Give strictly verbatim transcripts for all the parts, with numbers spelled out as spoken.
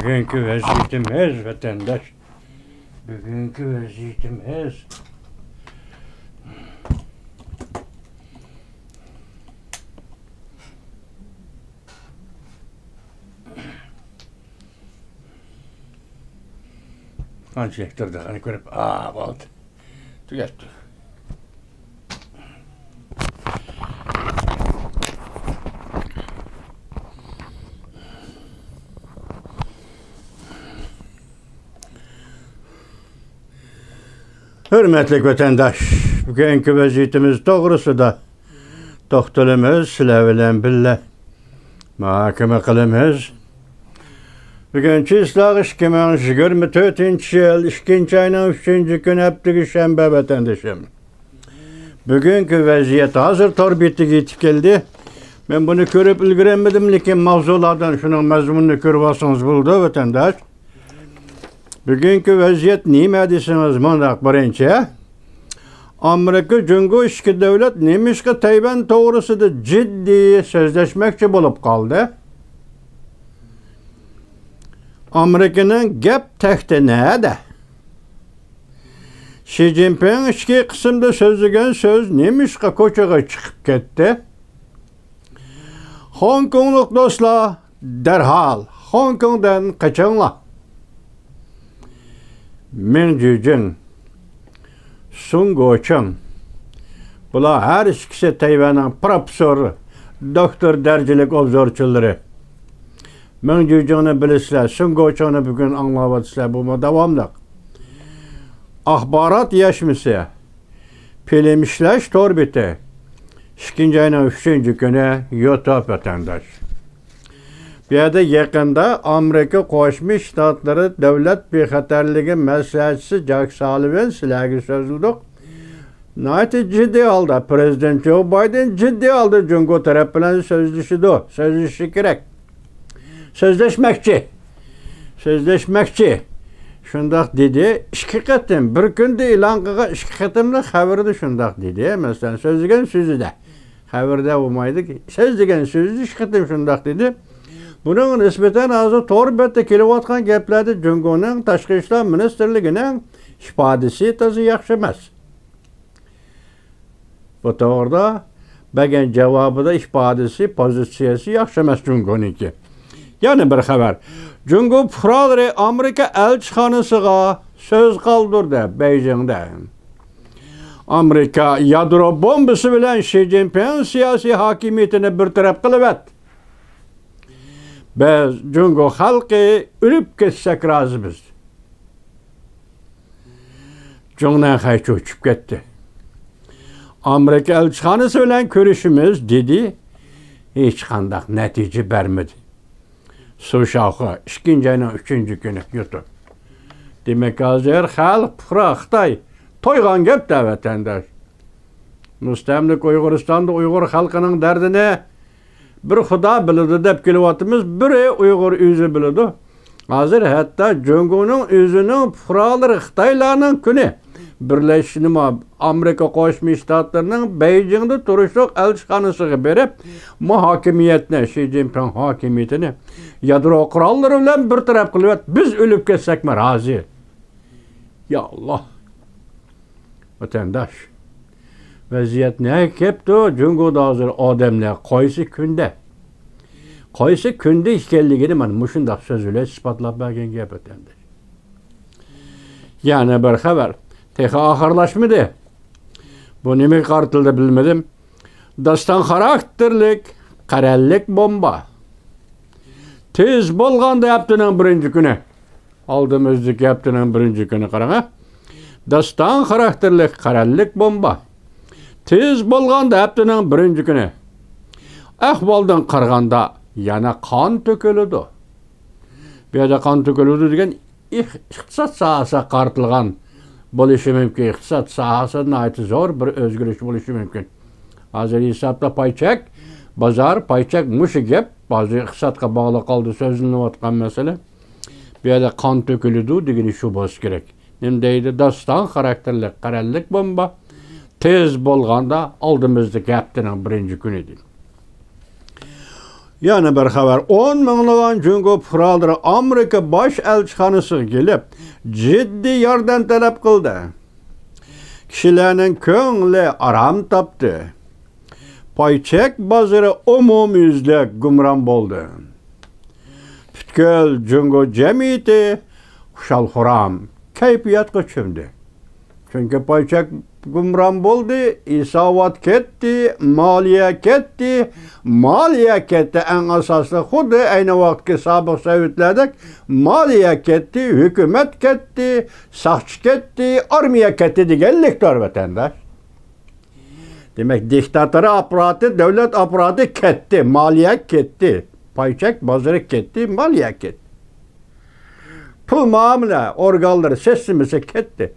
بۈگۈنكى ۋەزىيىتىمىز، ۋەتەنداش، بۈگۈنكى ۋەزىيىتىمىز قانچىلىك تۇردى، قېنى كۆرۈپ، ئا، بولدى. تۈگەپتۇ. ھۆرمەتلىك ۋەتەنداش، بۈگۈنكى ۋەزىيىتىمىز توغرىسىدا توختىلىمىز، سىلەر بىلەن بىللە مۇھاكىمە قىلىمىز. بۈگۈن چىسلاغ ئىككى مىڭ يىگىرمە تۆتىنچى يىل ئىككىنچى ئاينىڭ ئۈچىنچى كۈنى، ھەپتىگى شەنبە، ۋەتەندىشىم. بۈگۈنكى ۋەزىيەت ھازىر تور بېتىگە يېتىپ كەلدى. مەن بۇنى كۆرۈپ ئۈلگۈرەلمىدىم، لېكىن ماۋزۇلاردىن شۇنىڭ مەزمۇنىنى كۆرۈۋالسىڭىز بولىدۇ، ۋەتەنداش. بۈگۈنكى ۋەزىيەت نېمە دېسىڭىز مۇنداق، بىرىنچى، ئامېرىكا، جۇڭگو ئىككى دۆلەت نېمىشقا تەيۋەن توغرىسىدا جىددىي سۆزلەشمەكچى بولۇپ قالدى؟ ئامېرىكىنىڭ گەپ تەختى نەدە؟ شى جىنپىڭ ئىچكى قىسىمدا سۆزلىگەن سۆز نېمىشقا كوچىغا چىقىپ كەتتى؟ خوڭكوڭلۇق دوستلار، دەرھال خوڭكوڭدىن قېچىڭلار. مېڭ جۈجىڭ، سۇڭ گوچىڭ، بۇلار ھەر ئىككىسى تەيۋەننىڭ پروفېسسور، دوكتور دەرىجىلىك ئوبزورچىلىرى. مېڭ جۈجىڭنى بىلىسىلەر، سۇڭ گوچىڭنى بۈگۈن ئاڭلاۋاتىسىلەر، بۇمۇ داۋاملىق. ئاخبارات يەشمىسى، فىلىم ئىشلەش تور بېتى، ئىككىنچى ئاينىڭ ئۈچىنچى كۈنى، يۇتۇب، ۋەتەنداش. بۇ يەردە يېقىندا ئامېرىكا قوشما شتاتلىرى دۆلەت بىخەتەرلىكى مەسلىھەتچىسى جاك سالىۋېن سىلەرگە سۆزلىدۇق. ناھايىتى جىددىي ھالدا، پىرېزىدېنت جو بايدېن جىددىي ھالدا جۇڭگو تەرەپ بىلەن سۆزلىشىدۇ، سۆزلىشىشى كېرەك. سۆزلەشمەكچى. سۆزلەشمەكچى. شۇنداق دېدى. ئىككى قېتىم، بىر كۈندە ئېلان قىلغان ئىككى قېتىملىق خەۋىرىدە شۇنداق دېدى. مەسىلەن، سۆزلىگەن سۆزىدە. خەۋىرىدە بولمايدۇ. سۆزلىگەن سۆزىدە ئىككى قېتىم شۇنداق دېدى. بۇنىڭغا نىسبەتەن ھازىر تور بەتتە كېلىۋاتقان گەپلەردە جۇڭگونىڭ تاشقى ئىشلار مىنىستىرلىكىنىڭ ئىپادىسى تازا ياخشى ئەمەس. بۇ توغرىدا بەرگەن جاۋابىدا ئىپادىسى، پوزىتسىيەسى ياخشى ئەمەس جۇڭگونىڭكى. يەنە بىر خەۋەر. جۇڭگو پۇقرالىرى ئامېرىكا ئەلچىخانىسىغا سۆز قالدۇردى بېيجىڭدە. ئامېرىكا يادرو بومبىسى بىلەن شى جىنپىڭ سىياسىي ھاكىمىيىتىنى بىر تەرەپ قىلىۋەت. بىز جۇڭگو خەلقى ئۆلۈپ كەتسەك رازىمىز. جۇڭ نەنخەي چۆچۈپ كەتتى. ئامېرىكا ئەلچىخانىسى بىلەن كۆرۈشىمىز دېدى. ھېچقانداق نەتىجە بەرمىدى. سۇ شاۋخې، ئىككىنچى ئاينىڭ ئۈچىنچى كۈنى، يۇتۇب. دېمەك، ھازىر خەلق، پۇقرا خىتاي تويغان گەپتە، ۋەتەنداش. مۇستەملىكە ئۇيغۇرىستاندا ئۇيغۇر خەلقىنىڭ دەردىنى بىر خۇدا بىلىدۇ دەپ كېلىۋاتىمىز، بىرى ئۇيغۇر ئۆزى بىلىدۇ. ھازىر ھەتتا جۇڭگونىڭ ئۆزىنىڭ پۇقرالىرى خىتايلارنىڭ كۈنى بىرلەشمە ئامېرىكا قوشما شتاتلىرىنىڭ بېيجىڭدا تۇرۇشلۇق ئەلچىخانىسىغا بېرىپ، مۇ ھاكىمىيەتنى، شى جىنپىڭ ھاكىمىيىتىنى يادرو قوراللىرى بىلەن بىر تەرەپ قىلىۋەت، بىز ئۆلۈپ كەتسەكمۇ رازى. يا ئاللا. ۋەتەنداش، ۋەزىيەت نەگە كەپتۇ؟ جۇڭگودا ھازىر ئادەملەر قايسى كۈندە، قايسى كۈندە ئىكەنلىكىنى مانا مۇشۇنداق سۆز بىلەن ئىسپاتلاپ بەرگەن گەپ، ۋەتەنداش. يەنە بىر خەۋەر، تېخى ئاخىرلاشمىدى. بۇ نېمىگە قارىتىلدى بىلمىدىم. داستان خاراكتېرلىك قەرەللىك بومبا. تېز بولغاندا ھەپتىنىڭ بىرىنچى كۈنى. ئالدىمىزدىكى ھەپتىنىڭ بىرىنچى كۈنى قاراڭ، ھە. داستان خاراكتېرلىك قەرەللىك بومبا. تېز بولغاندا ھەپتىنىڭ بىرىنچى كۈنى. ئەھۋالدىن قارىغاندا يەنە قان تۆكۈلىدۇ. بۇ يەردە قان تۆكۈلىدۇ دېگەن ئىق-، ئىقتىساد ساھەسىگە قارىتىلغان بولۇشى مۇمكىن. ئىقتىساد ساھەسىدە ناھايىتى زور بىر ئۆزگىرىش بولۇشى مۇمكىن. ھازىر ھېسابتا پاي چەك، بازار، پاي چەك، مۇشۇ گەپ ھازىر ئىقتىسادقا باغلىق ھالدا سۆزلىنىۋاتقان مەسىلە. بۇ يەردە قان تۆكۈلىدۇ دېگىنى شۇ بولسا كېرەك. نېمە دەيدۇ؟ داستان خاراكتېرلىك قەرەللىك بومبا. تېز بولغاندا ئالدىمىزدىكى ھەپتىنىڭ بىرىنچى كۈنى دېدى. يەنە بىر خەۋەر، ئون مىڭلىغان جۇڭگو پۇقرالىرى ئامېرىكا باش ئەلچىخانىسىغا كېلىپ، جىددىي ياردەم تەلەپ قىلدى. كىشىلەرنىڭ كۆڭلى ئارام تاپتى. پاي چەك بازىرى ئومۇميۈزلۈك گۇمران بولدى. پۈتكۈل جۇڭگو جەمئىيىتى خۇشال-خۇرام كەيپىياتقا چۆمدى. چۈنكى پاي چەك گۇمران بولدى، ھېسابات كەتتى، مالىيە كەتتى، مالىيە كەتتى. ئەڭ ئاساسلىق خۇددى ئەينى ۋاقىتتىكى سابىق سوۋېتلەردەك مالىيە كەتتى، ھۆكۈمەت كەتتى، ساقچى كەتتى، ئارمىيە كەتتى دېگەنلىكتۇر، ۋەتەنداش. دېمەك، دىكتاتور ئاپپاراتى، دۆلەت ئاپپاراتى كەتتى، مالىيە كەتتى، پاي چەك بازىرى كەتتى، مالىيە كەتتى. پۇل مۇئامىلە ئورگانلىرى سىستېمىسى كەتتى.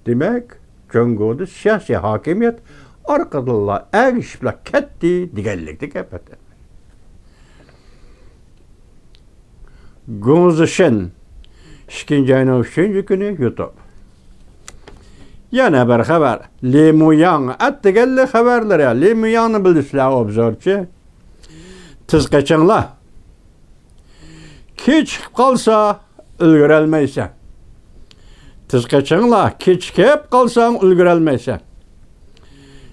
دېمەك، جۇڭگودا سىياسىي ھاكىمىيەت ئارقىدىنلا ئەگىشىپلا كەتتى دېگەنلىكتە گەپ. گۇڭزىشىن، ئىككىنچى ئاينىڭ ئۈچىنچى كۈنى يۇتۇپ. يەنە بىر خەۋەر. لى مۇياڭ ئەتىگەنلىك خەۋەرلىرى. لى مۇياڭنى بىلىسىلەر، ئوبزورچى. تېز قېچىڭلار. كېچىكىپ قالسا، ئۈلگۈرەلمەيسەن. تېز قېچىڭلار، كېچىكىپ قالساڭ، ئۈلگۈرەلمەيسەن.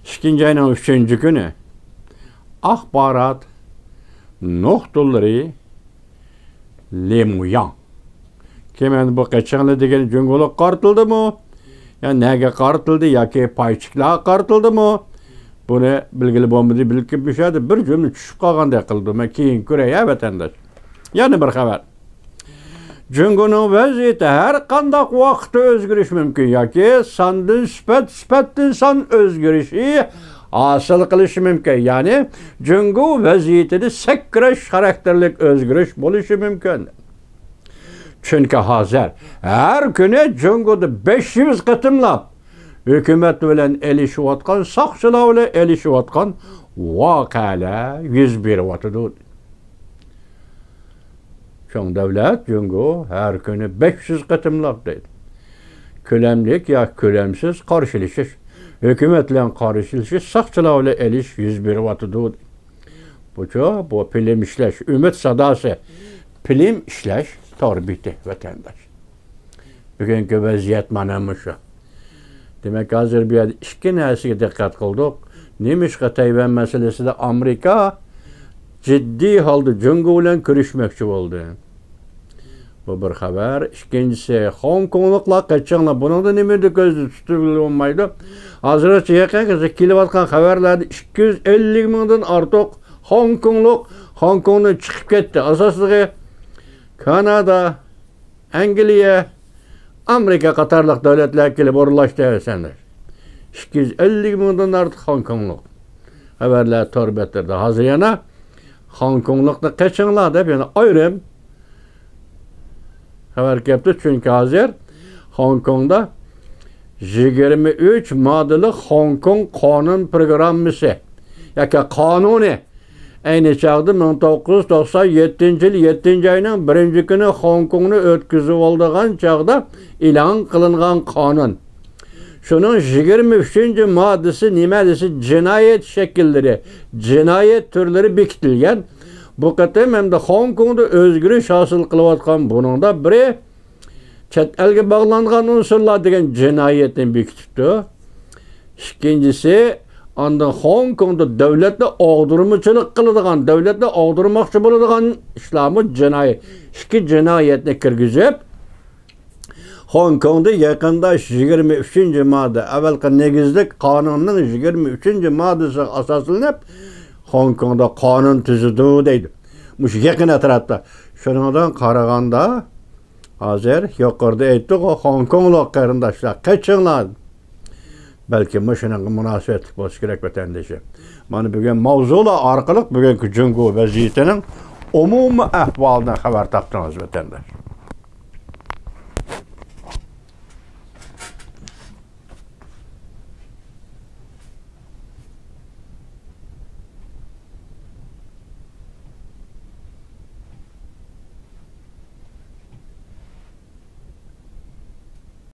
ئىككىنچى ئاينىڭ ئۈچىنچى كۈنى. ئاخبارات نۇقتىلىرى، لى مۇياڭ. كىم ئەمدى بۇ قېچىڭلار دېگەن جۇڭگولۇق قارىتىلدىمۇ؟ يا نەگە قارىتىلدى ياكى پايچىكلارغا قارىتىلدىمۇ؟ بۇنى بىلگىلى بولمىدى، بەلكى مۇشۇ يەردە بىر جۈملە چۈشۈپ قالغاندەك قىلدى. مەن كېيىن كۆرەي، ھە، ۋەتەنداش. يەنە بىر خەۋەر. جۇڭگونىڭ ۋەزىيىتى ھەر قانداق ۋاقىتتا ئۆزگىرىشى مۇمكىن ياكى ساندىن سۈپەت، سۈپەتتىن سان ئۆزگىرىشى ھاسىل قىلىشى مۇمكىن. يەنى جۇڭگو ۋەزىيىتىدە سەكرەش خاراكتېرلىك ئۆزگىرىش بولۇشى مۇمكىن. چۈنكى ھازىر ھەر كۈنى جۇڭگودا بەش يۈز قېتىملاپ ھۆكۈمەت بىلەن ئېلىشىۋاتقان، ساقچىلار بىلەن ئېلىشىۋاتقان ۋەقەلەر يۈز بېرىۋاتىدۇ. چوڭ دۆلەت جۇڭگو ھەر كۈنى بەش يۈز قېتىملاپ دەيدۇ. كۆلەملىك ياكى كۆلەمسىز قارشىلىشىش، ھۆكۈمەت بىلەن قارشىلىشىش، ساقچىلار بىلەن ئېلىش يۈز بېرىۋاتىدۇ. بۇچۇ، بۇ فىلىم ئىشلەش، ئۈمىد ساداسى، فىلىم ئىشلەش تور بېتى، ۋەتەنداش. بۈگۈنكى ۋەزىيەت مانا مۇشۇ. دېمەك، ھازىر بۇ يەردە ئىككى نەرسىگە دىققەت قىلدۇق. نېمىشقا تەيۋەن مەسىلىسىدە ئامېرىكا جىددىي ھالدا جۇڭگو بىلەن كۆرۈشمەكچى بولدى؟ بۇ بىر خەۋەر. ئىككىنچىسى، خوڭكوڭلۇقلار قېچىڭلار. بۇنىڭدا نېمىدۇر كۆزدە تۇتۇپ بولمايدۇ. ھازىرغىچە يېقىنقى كېلىۋاتقان خەۋەرلەردە ئىككى يۈز ئەللىك مىڭدىن ئارتۇق خوڭكوڭلۇق خوڭكوڭدىن چىقىپ كەتتى. ئاساسلىقى كانادا، ئەنگلىيە، ئامېرىكا قاتارلىق دۆلەتلەرگە كېلىپ ئورۇنلاشتى، ۋەتەنداش. ئىككى يۈز ئەللىك مىڭدىن ئارتۇق خوڭكوڭلۇق. خەۋەرلەر تور بەتلىرىدە. ھازىر يەنە خوڭكوڭلۇقنى قېچىڭلار دەپ يەنە ئايرىم خەۋەر كەپتۇ. چۈنكى ھازىر خوڭكوڭدا يىگىرمە ئۈچ ماددىلىق خوڭكوڭ قانۇن پروگراممىسى ياكى قانۇنى ئەينى چاغدا مىڭ توققۇز يۈز توقسان يەتتىنچى يىل يەتتىنچى ئاينىڭ بىرىنچى كۈنى خوڭكوڭنى ئۆتكۈزۈۋالىدىغان چاغدا ئېلان قىلىنغان قانۇن. شۇنىڭ يىگىرمە ئۈچىنچى ماددىسى نېمە دېسە، جىنايەت شەكىللىرى، جىنايەت تۈرلىرى بېكىتىلگەن. بۇ قېتىم ھەمدە خوڭكوڭدا ئۆزگىرىش ھاسىل قىلىۋاتقان بۇنىڭدا بىرى، چەت ئەلگە باغلانغان ئۇنسۇرلار دېگەن جىنايەتنى بېكىتىپتۇ. ئىككىنچىسى، ئاندىن خوڭكوڭدا دۆلەتنى ئاغدۇرمىچىلىق قىلىدىغان، دۆلەتنى ئاغدۇرماقچى بولىدىغان ئىشلارمۇ جىنايەت. ئىككى جىنايەتنى كىرگۈزۈپ، خوڭكوڭدا يېقىندا يىگىرمە ئۈچىنچى ماددا، ئەۋەلقى نېگىزلىك قانۇننىڭ يىگىرمە ئۈچىنچى ماددىسىغا ئاساسلىنىپ، خوڭكوڭدا قانۇن تۈزىدۇ دەيدۇ. مۇشۇ يېقىن ئەتراپتا. شۇنىڭدىن قارىغاندا، ھازىر يۇقىرىدا ئېيتتۇق، خوڭكوڭلۇق قېرىنداشلار، قېچىڭلار. بەلكى مۇشۇنىڭغا مۇناسىۋەتلىك بولسا كېرەك، ۋەتەندىشىم. مانا بۈگۈن ماۋزۇلار ئارقىلىق بۈگۈنكى جۇڭگو ۋەزىيىتىنىڭ ئومۇمىي ئەھۋالىدىن خەۋەر تاپتىڭىز، ۋەتەنداش.